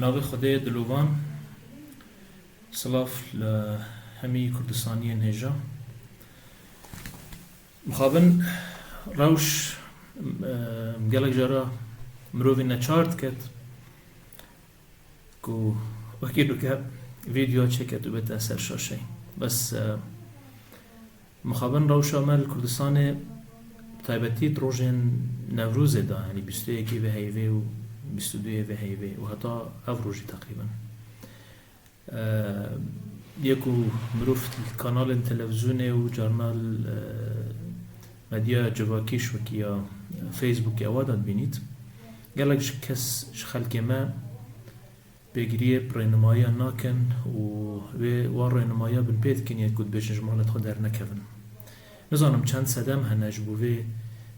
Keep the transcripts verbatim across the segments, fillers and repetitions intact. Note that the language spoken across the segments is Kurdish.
Navê Xwedê dilovan, silav li hemî Kurdistaniyên hêja. Mixabin rewş, e, gelek cara mirovî neçar diket ku wekî duke vîdeo çeket û bête ser şaşeyê. Bes, e, Mixabin rewşa me li Kurdistanê, bi taybetî di rojên Newrozê de, yanî bîst û yekê vê heyvê û bîst û duyê vê heyvê û heta ev rojî teqrîben, e, yê ku mirov li kanalên televîzyonê û carna li, e, medyaya civakî ji wekî ya Facebookê ewa de dibînît. Gelek ji kes, ji xelkê me, pêgiriyê rênimayiyan nakin û wê wan rênimayiya binpê dikin yê ku dibêjin ji malên xwe dernekevin. Nizanim çend sedem hene ji bo vê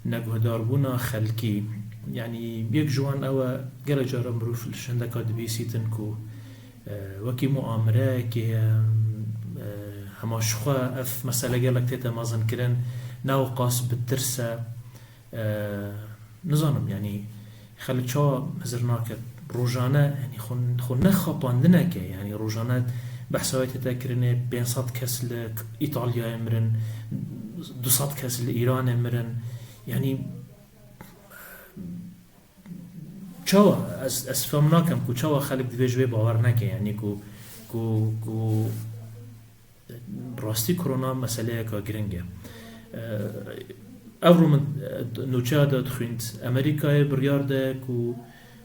neguhdarbûna xelkî. Yanî yek ji wan ew e, gelek cara mirov li hindeka dibîsîtin ku, e, wekî muamireyekê ye, e, hema ji xwe ev mesele gelek tête mezinkirin, ne wiqas bi tirs e. E, nizanim, yanî xelk çawa hizir nake rojane, yanî xwe, xwe ne xapandineke, yanî rojane behsa wê tête kirinê, pênc sed kes li Îtalyayê mirin, du sed kes li Îranê mirin. Yanî çawa? Ez, ez fem nakim ku çawa xelk divê ji wê bawer neke, yanî ku, ku, ku Rastî korona meseleyeka giring e. Ev ro min, e, nûçeya de dixwînd, Amerîkayê biryar de ku,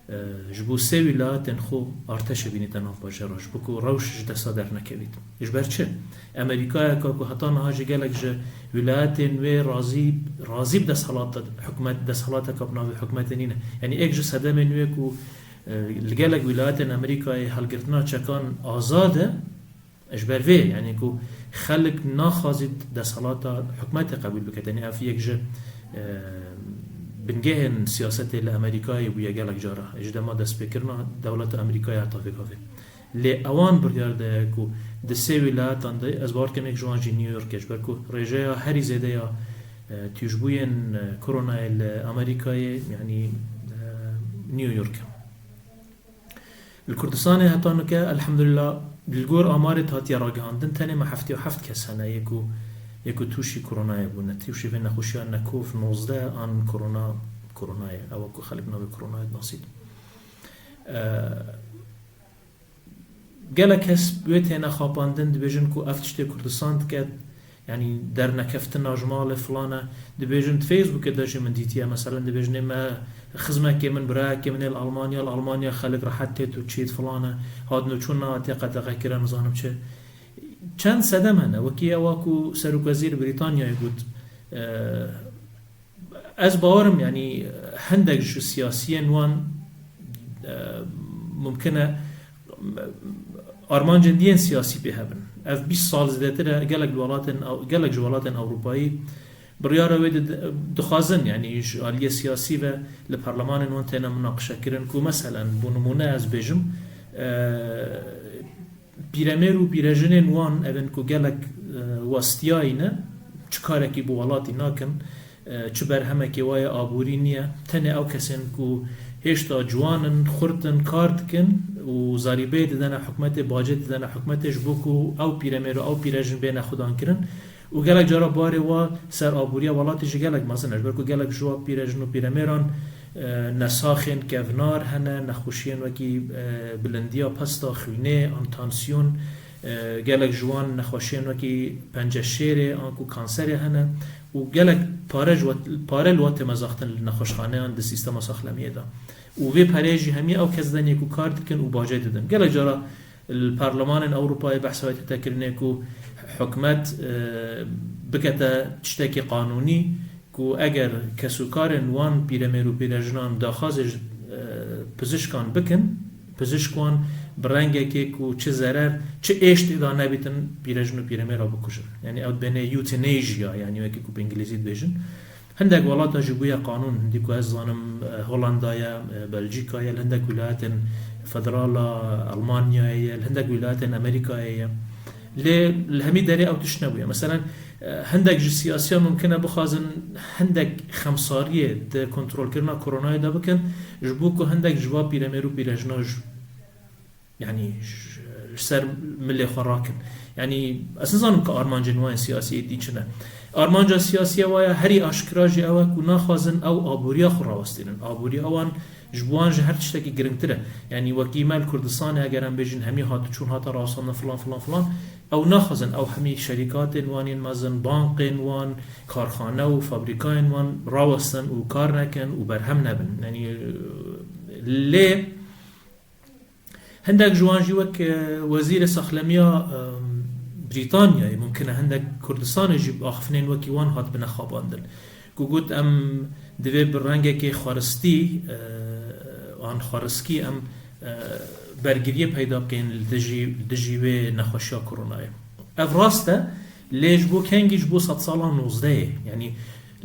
e, ji bo sê wîlayetên xwe artêşê bînîte nav bajara, ji bo ku rewş ji desta dernekevît. Ji ber çi? Amerîkayeka ku heta niha jî gelek ji wîlayetên wê razî, razî bi desthilat, hikûmet, desthilateka bi navê hikûmetê nîne. Yanî êk ji sedemên wê ku, e, li gelek wîlayetên Amerîkayê hilgirtina çekan azad e, Ji ber vê, yanî ku xelk naxwazî desthelata hikûmetê qebûl bike. Tenê ev yek ji, e, bingehên siyasetê li Amerîkayê bûye gelek cara. Ji dema destpêkirina dewleta Amerîkayê heta vê gavê. Lê ewan biryar daye ku di sê wîlayetan de, ez bawer dikim yek ji wan jî New York e. Ji ber ku rêjeya herî zêde ya, e, tûşbûyên, e, koronayê li Amerîkayê, yanî, e, New York e. Li Kurdistanê heta nûke, elhamdulillah, li gor amarê hatiye ragihandin, tenê me heftê û heft kes hene yê ku, yê ku tûşî koronayê bûne. Tûşî vê nexweşiya ne covid nozdeh an korona, koronayê. Ew ku xelk navê koronayê dinasît. Eee, gelek kes wê têne xapandin, dibêjin ku ev tiştê Kurdistan dike, Yanî dernekeftina ji malê filan e. Dibêjin di Facebookê de jî min dîtiye, meselen dibêjin ê me xizmekê min, birayekê min ê li Almanya, li Almanya xelk rehet têt û çêt filan e. Hatin û çûn nehatiye qedexe kirin, nizanim çi. Çend sedem hene, wekî ewa ku Serokwezîr Brîtanyayê got, e, Ez bawerim, yanî hindek ji siyasiyên wan, e, mumkin e, armancên diyên siyasî pê hebin. Ev bîst sal zêdetir e, gelek li welatên Ew-, gelek ji welatên Ewropayî biryara wê di-, dixwazin, yanî ji aliyê siyasî ve li parlemanên wan têne munaqişekirin ku, meselen, bo nimûne ez bêjim, e, Pîremêr û pîrejinên wan, ev in ku gelek, e, westiyayî ne, çi karekî bi welatî nakin, e, çi berhemekê wa yê aborî niye. Tenê ew kesên ku hêşta ciwan in, xurt in, kar dikin û zarîbeyê didene hikûmetê, bacê didene hikûmetê ji bo ku ew pîremêr û ew pîrejin bêne xudankirin. Û gelek cara barê wa ser aboriya welatê jî gelek mezin e, ji ber ku gelek ji wa pîrejin û pîremêran, e, nesaxên kevnar hene, nexweşiyên wekî, e, bilindiya pesta xwînê an tansiyon, e, gelek ji wan nexweşiyên wekî penceşêrê an ku kanserê hene û gelek pare ji we, pare li we tê mezaxtin li nexweşxaneyan di sîstema saxlemiyê de. Û vê pereyê jî hemî ew kes denê ku kar dikin û bacê didin. Gelek cara Li parlemanên Ewropayê behsa wê tête kirinê ku hikûmet, e, bikete tiştekî qanûnî ku eger kesûkarên wan pîremêr û pîrejinan daxwazê ji, e, pizişkan bikin, pizişk wan bi rengekê ku çi zerer, çi êş tê de nebîtin pîrejin û pîremêra bikujin. Yanî ew dibêne euthanasia, yanî wekî ku bi îngilîzî dibêjin. Hindek welata jî bûye qanûn, hindî ku ez zanim, e, Holanda ye, e, Belcîka ye, li hindek wîlayetên federala Elmanyayê ye, li hindek wîlayetên Amerîkayê ye. Lê li hemî derê ew tişt nebûye. Meselen, e, hindek ji siyasiyan mumkin e bixwazin hindek xemsariyê di kontrolkirina koronayê de bikin, ji bo ku hindek ji va pîremêr û pîrejna ji Yanî ji ser milê xwe rakin. Yanî ez nizanim ku armancên wan siyasî êdî çi ne. Armanca siyasî ya wa ya herî aşkira jî ew e ku naxwazin ew aboriya xwe rawestînin. Aboriya wan ji bo wan ji her tiştekî giringtir e. Yanî wekî me li Kurdistanê eger em bêjin hemî hatiçûn hate rawestandin filan filan filan, ew naxwazin ew hemî şerîkatên wan yên mezin, banqên wan, karxane û fabrîkayên wan rawestin û kar nekin û berhem nebin. Yanî lê hindek ji wan jî wek, e, wezîrê saxlemiya, e, Brîtanyayê, mumkin e hindek Kurdistanê jî axiftinên wekî wan hatibine xapandin. Ku got, em divê bi rengekê xwaristî, e, an xwariskî em, e, bergiriyê peyda bikeyin li dijî, li dijî wê nexweşiya koronayê. Ev rast e, lê ji bo kengî? Ji bo sedsala nozdehê. Yanî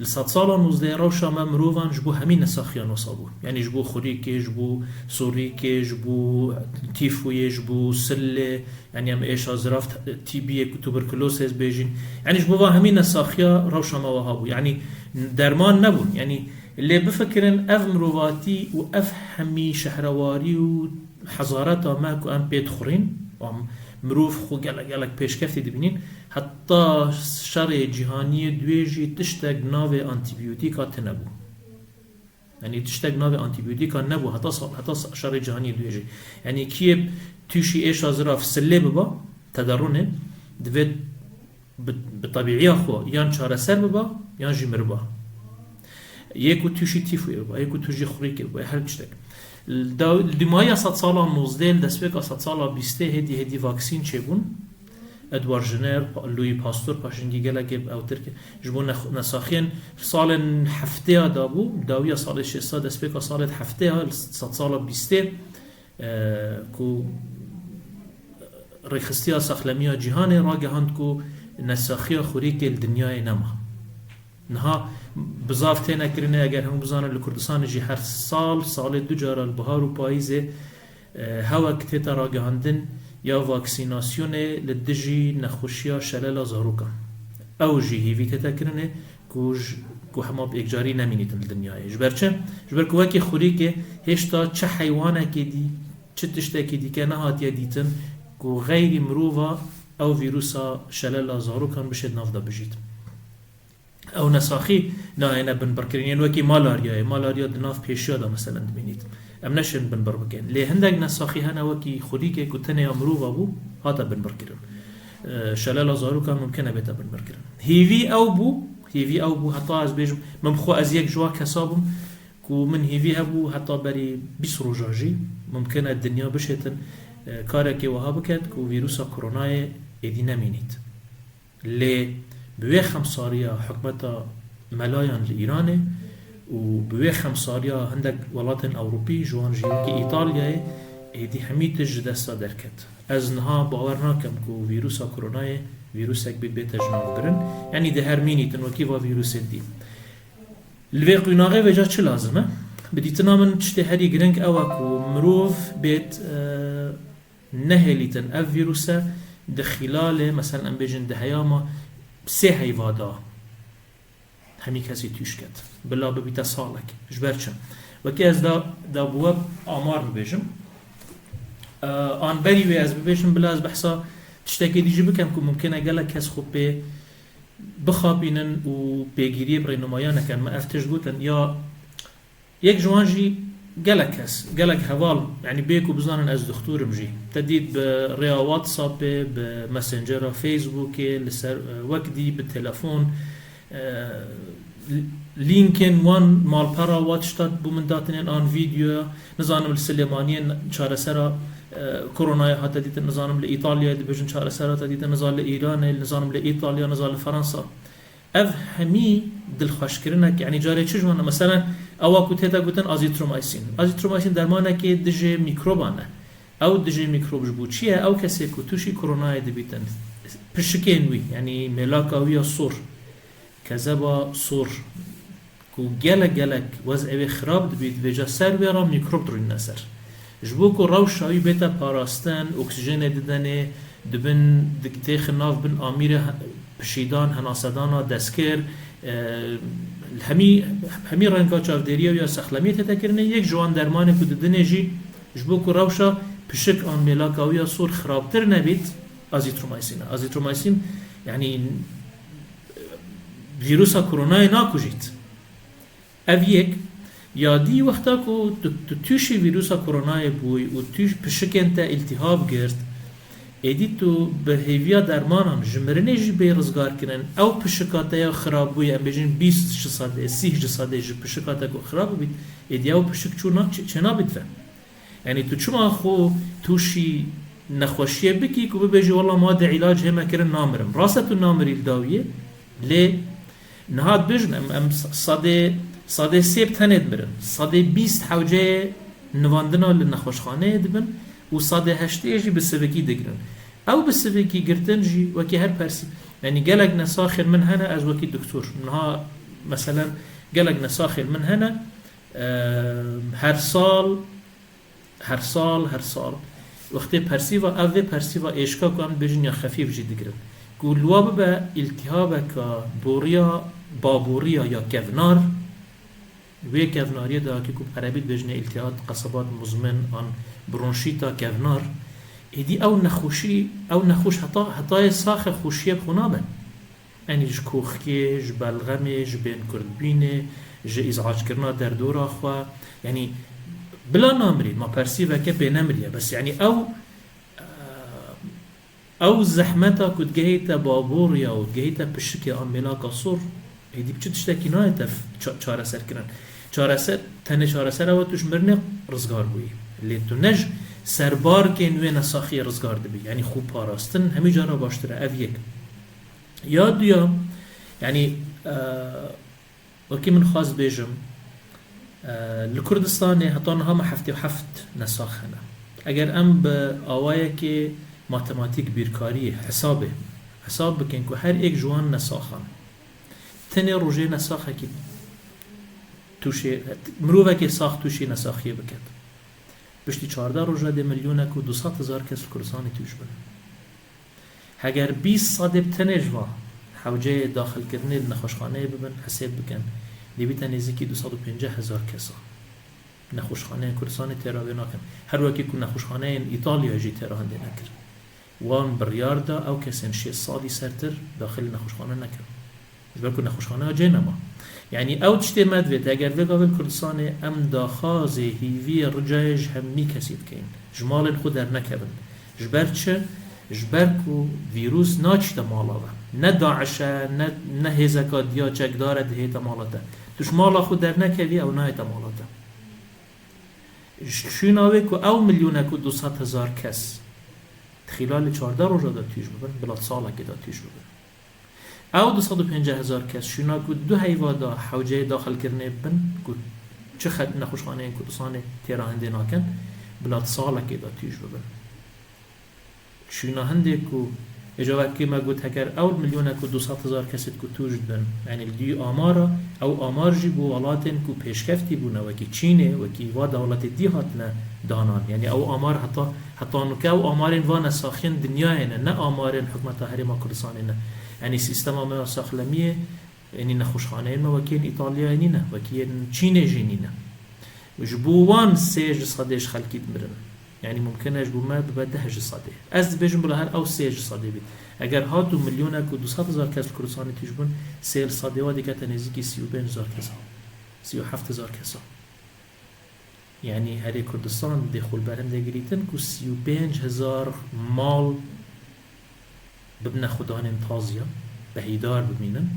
li sedsala nozdehê rewşa me mirovan ji bo hemî nesaxiyan wisa bû. Yanî ji bo xurîkê, ji bo sorîkê, ji bo tîfoyê, ji bo silê, yanî em êşa zirav, T B yê ku tuberkuloz hêz bêjîn. Yanî ji bo va hemî nesaxiya rewşa me wiha bû. Yanî derman nebûn. Yanî lê bifikirin ev mirovatî û ev hemî şehrewarî û hezareta me ku em pê dixurîn, em mirov xwe gelek gelek pêşkeftî dibînin, heta şerê cîhaniyê duyê jî tiştek navê antîbiyotîka tune bû. Yanî tiştek navê antîbiyotîka nebû heta sa-, heta sa-, şerê cîhaniyê duyê jî. Yanî kiyê tûşî êşa zirav silê biba, tederunê, divê bi, bi tebîiya xwe yan çareser biba, yan jî miriba. Yê ku tûşî tîfoyê biba, yê ku tûşî xurîkê biba, her tiştek. Li da-, li dîmaya sedsala nozdeh, li destpêka sedsala bîstê hêdî hêdî vaksîn çêbûn. Edward Jenner, Pa-, Louis Pasteur, paşingî gelekê ew Tirk, ji bo nex-, nesaxiyên salên heftêya dabû, dawiya salê şêsta, destpêka salê heftêya, li sedsala bîstê, e, ku rêxistiya saxlemiya cîhanê ragihand ku nesaxiya xurîkê li dinyayê nema. Niha bizav têne kirinê, eger hemû bizanin, li Kurdistanê jî her sal, salê du cara li bihar û payîzê, e, hewek tête ragihandin ya vaksînasyonê li dijî nexweşiya şelela zarokan. Ew jî hêvî tête kirinê ku ji, ku hema bi êkcarî nemînîtin li dinyayê. Ji ber çi? Ji ber ku wekî xurîkê hêşta çi heywanekê dî, çi tiştekî dîke nehatiye dîtin ku xeyrî mirova ew vîrusa şelela zarokan bişêt nav de bijît. Ew nesaxî nayêne binbirkirin. Yên wekî malaryayê. Malarya di nav pêşiya de meselen dimînît. Em neşên binbir bikin. Lê hindek nesaxî hene wekî xurîkê ku tenê ya mirova bû, hate binbirkirin. E, şelela zarokan mumkin e bête binbirkirin. Hêvî ew bû, hêvî ew bû, heta ez bêjim, min bi xwe ez yek ji wa kesa bûm ku min hêvî hebû heta berî bîst roja jî mumkin e dinya bişêtin, e, karekê wiha biket ku vîrusa koronayê êdî nemînît. Lê bi wê xemsariya hikûmeta melayan li Îranê û bi wê xemsariya hindek welatên Ewropî, ji wan jî wekî Îtalyayê, êdî hemî tişt ji desta derket. Ez niha bawer nakim ku vîrusa koronayê vîrusek bê bête ji nav birin. Yanî di her mînîtin wekî va vîrusê dî. Li vê qunaxê vêca çi lazim e? Bi dîtina min tiştê herî giring ew e ku mirov bêt, e, nehêlîtin ev vîruse di xîlalê, meselen em bêjin di heyama sê heyva da hemî kesî tûş ket. Bila bibîte salek. Ji ber çi? Wekî ez da, da bi we amar bibêjim. E, an berî wê ez bibêjim, bila ez behsa tiştekê dî jî bikim ku mumkin e gelek kes xwe pê bixapînin û pêgiriyê bi rênumaya nekin. Me ev tişt gotin ya Yek ji wan jî gelek kes, gelek heval, yanî bê ku bizanin ez dixtor im jî. Te dît bi rêya WhatsAppê, bi Messengera Facebookê, li ser, e, wek dî bi telefon, e, lînkên wan malpera wa tişta bo min datinên an vîdyoya, nizanim li Silêmaniyê çaresera, e, koronayê hate dîtin, nizanim li Îtalyayê dibêjin çareser hate dîtin, niza li Îranê, nizanim li Îtalya, niza li Fransa. Ev hemî dilxweşkirinek, yanî carê çi ji wan e? Meselen, ewa ku tête gotin azithromycin. Azithromycin dermanekê dijê mîkroban e. Ew dijê mîkrob ji bo çi ye? Ew kesê ku tûşî koronayê dibîtin, pişikên wî, yanî mêlaka wî ya sor, kezeba sor, ku gelek gelek wezê wê xirab dibît, vêca ser wê re mîkrob dirûnine ser. Ji bo ku rewşa wî bête parastin, oksîjenê didenê, dibin, di-, têxin nav bin amîrê he-, pişîdan, henasedana deskir, e, hemî, hemî renga çavdêriya wî ya sexlemiyê tête kirinê, yek ji wan dermanê ku didinê jî ji bo ku rewşa pişik an mêlaka wî ya sor xirabtir nebît, azithromycin e. Azithromycin, yanî, vîrusa koronayê nakujît. Ev yek, ya dî wexta ku tu, tu tûşî vîrusa koronayê bûyî û tûş pişikên te îltîhab girt, êdî tu bi hêviya dermanan ji mirinê jî bê rizgar kirin, ew pişika te ya xirab bûye, em bêjin bîst ji sedê, sî ji sedê ji pişika te ku xirab bibît, êdî ew pişik çû na-, çê-, çênabît ve. Yanî tu çima xwe tûşî nexweşiyê bikî ku bibêjî, "Wela ma de îlac hê me kirin, namirim." Rast e tu namirî li dawiyê, lê niha dibêjin em, em sedê, sedê sê bi tenê dimirin. Sedê bîst hewceyê nivandina li nexweşxaneyê dibin û sedê heştê jî bi sivikî digirin. Ew bi sivikî girtin jî wekî her persî, yanî gelek nesaxên min hene, ez wekî doktor. Niha, meselen, gelek nesaxên min hene, e, her sal, her sal, her sal, wextê persîva, ev vê persîva êşka ku em dibêjin ya xefîf jî digirin. Ku li wa bibe îltîhabeka boriya, baboriya ya kevnar, wê kevnariyê de ki ku bi erebî dibêjine îltîhat, qesebat muzmin an bronşîta kevnar, êdî ew nexweşî, ew nexweş heta, hetayê saxe xweşiyê bi xwe nabe. Yanî ji koxkê, ji belxemê, ji bênkurdbînê, ji îz'ackirina derdora xwe. Yanî bila namirî, ma persîveke pê nemiriye. Bes yanî ew, ew zehmeta ku digehîte baboriya û digehîte pişikê an mêlaka sor, êdî bi çi tiştekî nayê tev ça-, çareserkirin. Çareser, tenê çareser ew e tu ji mirinê rizgar bûyî. Lê tu ne ji serbarkên wê nesaxiyê rizgar dibî. Yanî xwe parastin hemî cara baştir e. Ev yek. Ya duya, yanî, e, wekî min xwest bêjim, e, li Kurdistanê heta niha me heftê û heft nesax hene. Eger em bi awayekê matematîk, bîrkariyê, hesabê, hesab bikin ku her êk ji wan nesaxan tenê rojê nesaxekî tûşê, mirovekê sax tûşî nesaxiyê biket, piştî çardeh roja dê milyonek û du sed hezar kes li Kurdistanê tûş bin. Heger bîst sedê bi tenê ji van hewceyê daxilkirinê li nexweşxaneyê bibin, hesêb bikin, dê bîte nêzîkî du sed û pêncî hezar kesa. Nexweşxaneyên Kurdistanê têra wê nakin. Her wekî ku nexweşxaneyên Îtalyayê jî têra hindê nekirin. Wan biryar da ew kesên şêst salî sertir daxilî nexweşxane nekin. Ji ber ku nexweşxaneya cê nema. Yanî ew tiştê me divêt, eger vê gavê li Kurdistanê em daxwazê, hîviyê, ricayê ji hemî kesî dikeyin. Ji malên xwe dernekevin. Ji ber çi? Ji ber ku vîrus naçîte mala we. Ne DAIŞ e, ne, ne hêzeka diya çekdar e dihête mala te. Tu ji mala xwe dernekevî, ew nayête mala te. Ji şûna wê ku ew milyonek û du sed hezar kes di xîlalê çardeh roja de tûj bibin, bila di salekê de tûj bibin. Ew du sed û pêncî hezar kes şûna ku du heyva da hewceyê daxilkirinê bibin, ku çi xet nexweşxaneyên Kurdistanê têra hindê nakin, bila di salekê de tûj bibin. Şûna hindê ku êca wekî me got, heger ew milyonek û du sed hezar kesê ku tûj dibin, yanî li dûyî amara, ew amar jî bo welatên ku pêşkeftî bûne, wekî Çînê, wekî va dewletê dî hatine danan. Yanî ew amar heta, heta nuke ew amarên va nesaxiyên dinyayê ne, ne amarên hikûmeta Herêma Kurdistanê ne. Yanî sîstema me ya saxlemiyê, yanî nexweşxaneyên me wekî yên Îtalyayê nîne, wekî yên Çînê jî nîne. Ji bo wan sê ji sedê ji xelkî dimirin. Yanî mumkin e ji bo me bibe deh ji sedê. Ez dibêjim bila her ew sê ji sedê bît. Eger hat û milyonek û du sed hezar kes li Kurdistanê tûj bûn, sê li sedê wa dikete nêzîkî sî û pênc hezar kesa. Sî û heft hezar kesa. Yanî herê Kurdistan dê xwe li ber hindê girîtin ku sî û pênc hezar mal bibine xudanên taziya, behîdar bimînin.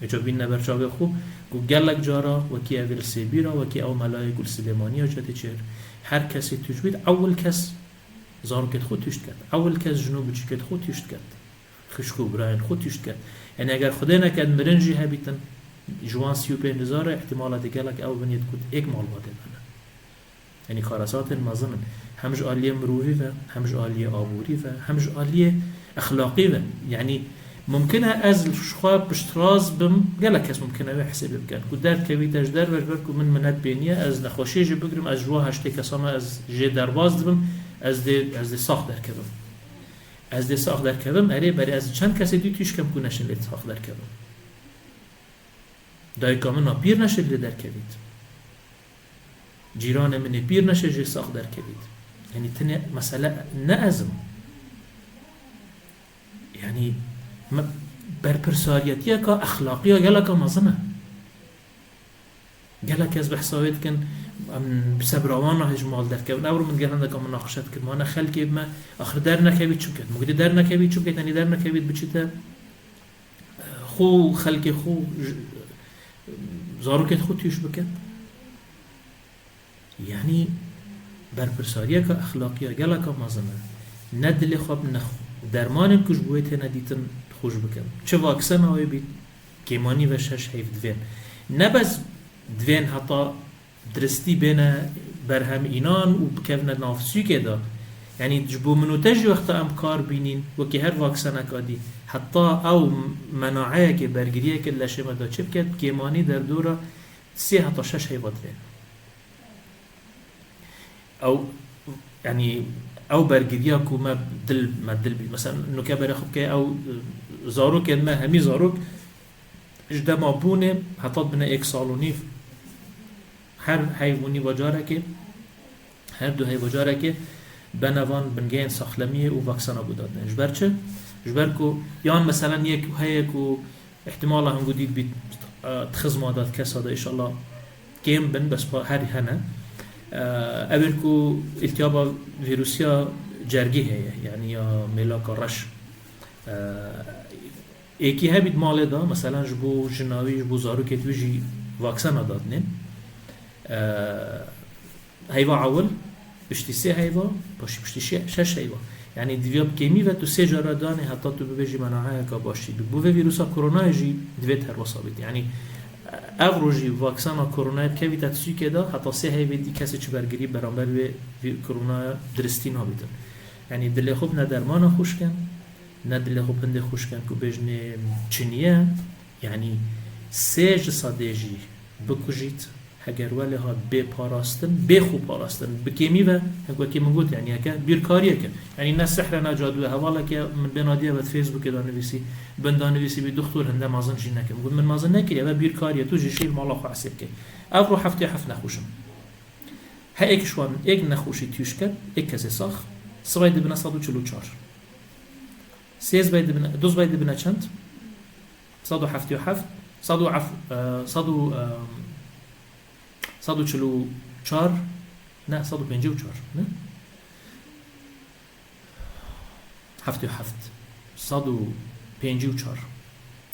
Êca bînine ber çavê xwe ku gelek cara wekî ev ê li Sêbîra, wekî ew melayê ku li Silêmaniya cetê çêr, her kesê tûj bît, ewil kes zarokêt xwe tûj diket, ewil kes jin û biçûkêt xwe tûj diket. Xişk û birayên xwe tûj diket. Yanî eger Xwedê neket mirin jî hebîtin, ji wan sî û pênc hezar re îhtimala de gelek ew binêt ku êk malbatê bene. Yanî karesatên mezin in. Hem ji aliyê mirovî ve, hem ji aliyê aborî ve, hem ji aliyê exlaqî ve. Yanî mumkin e ez ji xwe piştrast bim, gelek kes mumkin e wê hesêbê bikin. Ku derdkevî te ji derve, ji ber ku min minet pê niye, ez nexweşiyê jî bigrim, ez ji wa heştê kesa me ez jê derbas dibim, ez dê, ez dê sax derkevim. Ez dê sax derkevim, erê, berê ez çend kesê dî tûj kem ku neşin lê sax derkevim. Dayika min a pîr neşe lê derkevît. Cîranê min ê pîr neşe jê sax derkevît. Yanî tenê mesele ne ez im. Yanî me-, berpirsariyetiyeka exlaqiya geleka mezin e. Gelek ez behsa wê dikin, em, sebra wan nahê ji mal derkevin. Ewro min gel hindeka minaqişe dikir. Ma ne xelkê me, axir dernekevî çi biket? Mugdê dernekevî çi biket? Yanî dernekevî biçîte, e, xwe û xelkê xwe, j-, zarokê xwe tûş biket. Yanî berpirsariyeke exlaqiya geleka mezin e. Ne dilê xwe bi nexwe. Dermanên ku ji bo wê têne dîtin xweş bikin. Çi vaksena wê bît, kêmanî ve şeş heyv divên. Ne bes divên heta diristî bêne berhem înan û bikevine nav sûkê de. Yanî ji bo min û te jî wexta em kar bînîn, wekî her vakseneka dî, heta ew menaeyekê, bergiriyekê li leşê me de çi biket, kêmanî derdora sê heta şeş heyva divên. Ew, yanî, ew bergiriya ku me dil, me dil bî. Mesela, nuke berê xwe bike, ew, e, zarokên me, hemî zarok, ji dema bûnê heta dibine êk sal û nîv, her heyv û nîva carekê, her du heyva carekê, bene van bingehên saxlemiyê û vaksena bû dadin. Ji ber çi? Ji ber ku, yan, meselen, yek heye ku Îhtimala hingû dît bît, e, di xizma de, di kesa de, înşallah kêm bin, bes pa-, her hene. E, ew ê ku îltiyaba vîrusiya cergî heye, yanî ya mêlaka reş. E, êkî hebît malê de, meselen, ji bo jina wî, ji bo zarokê wî jî vaksena dadinên. E, Heyva ewil, piştî sê heyva, paşî piştî şe-, şeş heyva. Yanî diviya bi kêmî ve tu sê cara danê heta tu bibêjî menaeyeka baş jî bî. Bo vê vîrusa koronayê jî divê her wesa bît. Yanî ev rojî vaksana koronayê bikevîte sûkê de, heta sê heyvê dî kesê çi bergirî beramber wê vî-, koronaya diristî nabîtin. Yanî dilê xwe bi ne dermana xweş ken, ne dilê xwe bi hindê xweş ken ku bêjinê çi niye. Yanî sê ji sedê jî bikujît, heger welê hat bê parastin, bê xwe parastin, bi kêmî ve, hek wekî min got, yanî heke bîrkariyeke. Yanî ne sihre, ne cadu e. Hevaleke min bê nadiye ve di Facebookê de nivîsî, bin de nivîsî bî, "Doktor, hinde mezin jî neke." Min got, "Min mezin nekiriye, ve bîrkariye, tu jî şî li mala xwe hesê bike." Ev ro heftê heft nexweş im. He êk ji wan, êk nexweşî tûj ket, êk kesê sax, sibay dibine sed û çil û çar. Sê sibay dibine, du sibay dibine çend? Sed û heftê û heft, sed û heft, e, sed û, e, sed û çil û çar, ne, sed û pêncî û çar, ne? Heftê û heft, sed û pêncî û çar.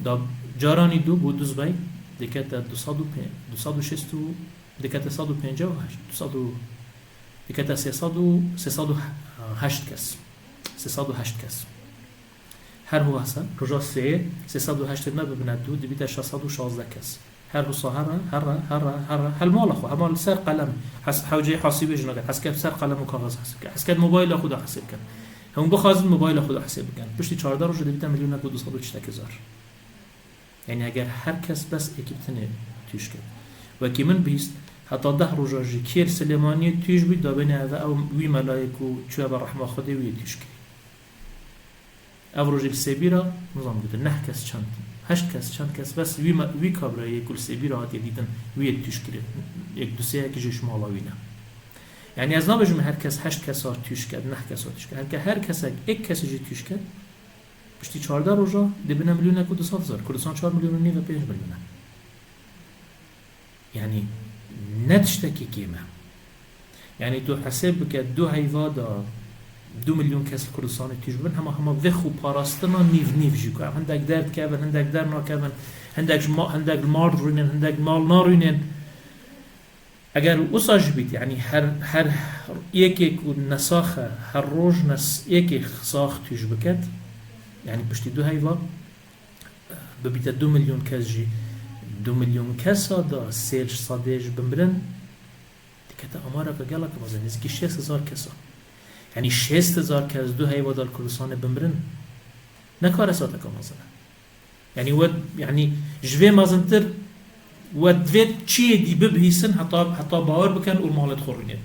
Da caranî du bû, du sibay, dikete du sed û pênc, du sed û şêst û, dikete sed û pêncî û heşt, du sed û, dikete sê sed û, sê sed û heşt kes. Sê sed û heşt kes. Her wisa roja sê, sê sed û heştê me bibine du, dibîte şeş sed û şazdeh kes. Her wisa here, here, here, here, her mala xwe, hema li ser qelem, hes-, hewceyê hesîbê jî naket, hes ket ser qelem û kaxez hesîb ke, hes ket mobayla xwe de hesîb ken. Hûn bixwazin mobayla xwe de hesîb bikin. Piştî çardeh rojê dibîte milyonek û du sed û çitekî zar. Yanî eger her kes bes êkî bi tenê tûj ket. Wekî min bihîst, heta deh roja jî kê li Silêmaniyê tûj bî, dabêne eve ew wî melayê ku çûye ve rehma Xwedê wî yê tûj kir. Ev rojê li Sêbîra, nizam gotin, neh kes çend, heşt kes çend kes, bes wî me-, wî kabrayê ku li Sêbîra hatiye dîtin, wî yê tûj kirê. Yek du sê yekî jî ji mala wî ne. Yanî ez nabêjim her kes heşt kesa tûj ket, neh kesa tûj ket. Her ke-, her kesek êk kesê jî tûj ket, piştî çardeh roja dibine milyonek û du sed hezar. Kurdistan çar milyon û nîv e, pênc milyon e. Yanî ne tiştekî kêm e. Yanî tu hesêb bike, du heyva de du milyon kes li Kurdistanê tûj bibin, hema hema vê xwe parastina nîv nîv jî ku em hindek derdikevin, hindek dernakevin, hindek ji ma-, hindek li mal rûnên, hindek li mal narûnên. Eger wisa jî bît, yanî her, her yekê ku nesax e, her roj nes-, yekê sax tûj biket, yanî piştî du heyva, bibîte du milyon kes jî, du milyon kesa da sê ji sedê ji bimirin, dikete amareke gelek mezin, nêzîkî şêst hezar kesa. Yanî şêst hezar kes du heyva da li Kurdistanê bimirin, ne karesateke mezin e. Yanî we, yanî ji vê mezintir we divê çiyê dî bibihîsin heta, heta bawer bikin û malê xwe rûnên.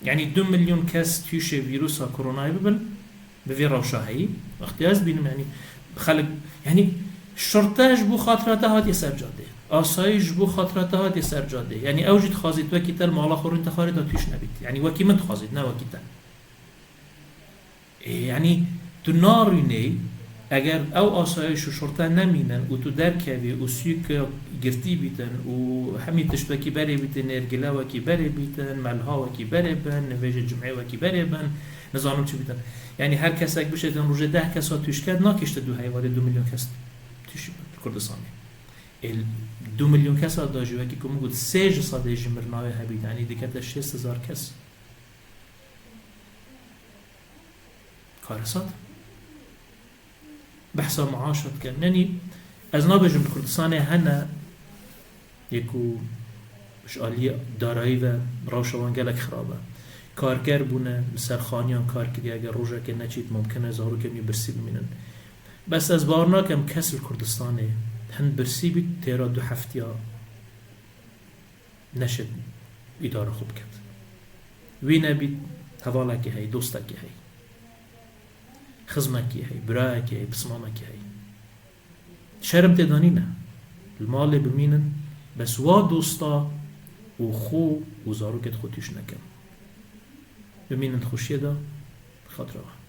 Yanî du milyon kes tûşê vîrusa koronayê bibin, bi vê rewşa heyî. Wextê ez bînim, yanî xelk, yanî şirte ji bo xatira te hatiye ser cadê. Asayîş ji bo xatira te hatiye ser cadê. Yanî ew jî dixwazît wekî te li mala xwe rûnî te xarê de tûş nebît. Yanî wekî min dixwazît, ne wekî te. Ê, yanî tu narûnê, eger ew asayîş û şorte nemînin û tu derkevî û sûk girtî bîtin û hemî tişt wekî berê bîtin, nêrgile wekî berê bîtin, melha wekî berê bin, nivêjê cumê wekî berê bin, nizanim çi bîtin. Yanî her kesek bişêtin rojê deh kesa tûş ket, nakişte du heyvalê du milyon kes tûş bin li Kurdistanê. Ê, du milyon kesa da jî wekî ku min got sê ji sedê jî mirina wê hebît, yanî dikete şêst hezar kes. Karesat. Behsa maaşa dikin. Yanî ez nabêjim li Kurdistanê hene yê ku ji aliyê darayî ve rewşa wan gelek xirab e. Karker bûne, li ser xaniyan kar kiriye, eger rojekê neçît mumkin e zarokên wî birsî bimînin. Bes ez bawer nakim kes li Kurdistanê hin birsî bît têra du heftiya neşê îdara xwe biket. Wî nebît hevalekê heyî, dostekê heyî, xizmekê heyî, birayekê heyî, pismamekê heyî. Şerm tê de nîne. Li malê bimînin, bes wa dosta û xwe û zarokê xwe tûş nekin. Bimînin xweşiyê de, bi xatira we.